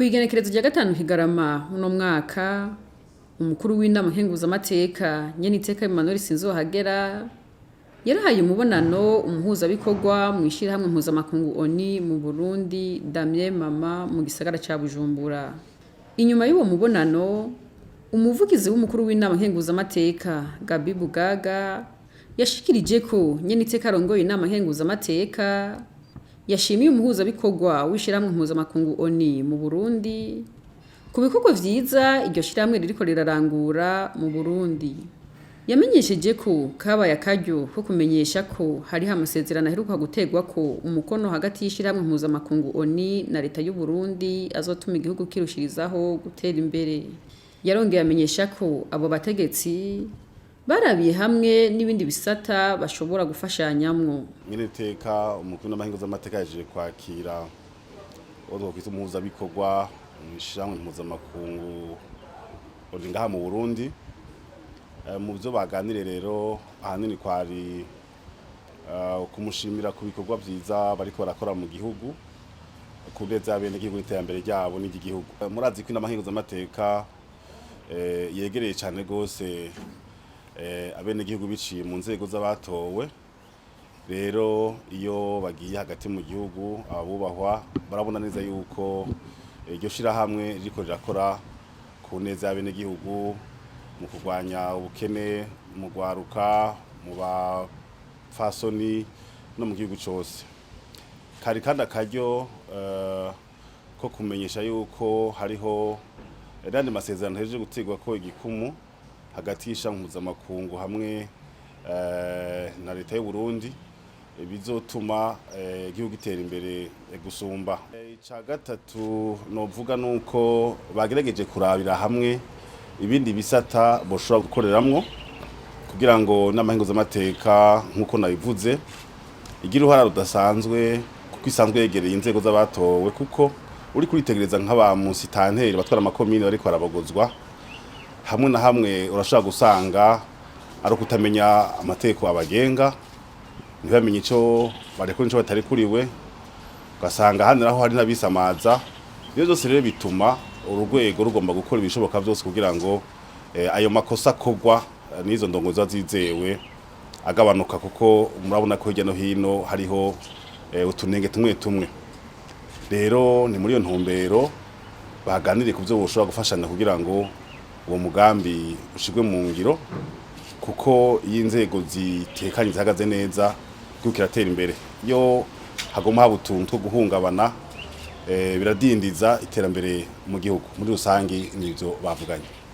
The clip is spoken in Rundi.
Kw'igenekerezo rya 5 Kigarama uno mwaka, umukuru w'inama nkenguzamateka, nyeniteka Emmanuel Sinzohagera, yarahaye umubonano umuhuzabikorwa mu ishirahamwe mpuzamakungu ONU mu Burundi, Damien Mama, mu gisagara ca Bujumbura. Inyuma y'uwo mubonano, umuvugizi w'umukuru w'inama nkenguzamateka, Gabi Bugaga, yashikirije ko nyeniteka arongoye inama nkenguzamateka yashimiye umuhuzabikorwa w'ishirahamwe mpuzamakungu ONU mu Burundi ku bikorwa vyiza iryo shirahamwe ririko rirarangura mu Burundi. Yamenyesheje ko kabaye akaryo ko kumenyesha ko hariho amasezerano aheruka guterwa ko umukono hagati y'ishirahamwe mpuzamakungu ONU na leta y'u Burundi azotuma igihugu kirushirizaho gutera imbere. Yarongeye amenyesha ko abo bategetsi barabiye hamwe n'ibindi bisata bashobora gufashanyamwo. Nyeniteka umukuru n'amahingo z'amateka yaje kwakira uwo twokwita umuhuzabikorwa mw'ishirahamwe mpuzamakungu uri ngaha mu Burundi. Mu byo baganire rero ahanini kwari kumushimira ku bikorwa vyiza bariko barakora mu gihugu ku neza y'abenegihugu n'iterambere ryabo n'iry'igihugu. Murazi ko inama nkenguzamateka yegereye cane gose abenegihugu biciye mu nzego z'abatowe. Rero iyo bagiye hagati mu gihugu, abubahwa barabona neza yuko iryo shirahamwe ririko rirakora ku neza y'abenegihugu mu kurwanya ubukene mu rwaruka, mu bapfasoni no mu gihugu cose. Kari kandi akaryo ko kumenyesha yuko hariho n'andi masezerano ahejeje gutegwa ko igikumu hagati y'ishirahamwe mpuzamakungu hamwe na leta y'u Burundi, bizotuma igihugu gitera imbere gusumba. Ica gatatu novuga nuko bagerageje kurabira hamwe ibindi bisata boshobora gukoreramwo kugira ngo n'amahinguzamateka, nk'uko nabivuze, igira uruhara rudasanzwe kuko isanzwe yegereye inzego z'abatowe, kuko uri kuritegereza nk'aba musitanteri batwara amakomine bariko barabogozwa hamwe na hamwe, urashobora gusanga ari ukutamenya amategeko abagenga, ntibamenye ico barekura n'ico batarekuriwe, ugasanga ahandi naho hari n'abisamaza. Ibyo byose rero bituma urugwego rugomba gukora ibishoboka byose kugira ngo ayo makosa akorwa n'izo ndongo ziba zizewe agabanuka, kuko murabona ko hirya no hino hariho utunenge tumwe tumwe. Rero ni muri iyo ntumbero baganiriye ku byo boshobora gufashanya kugira ngo uwo mugambi ushirwe mu ngiro, kuko iyo inzego zitekanye, zihagaze neza, igihugu kiratera imbere. Iyo haguma haba utuntu two guhungabana, biradindiza iterambere mu gihugu muri rusangi. Nivyo bavuganye.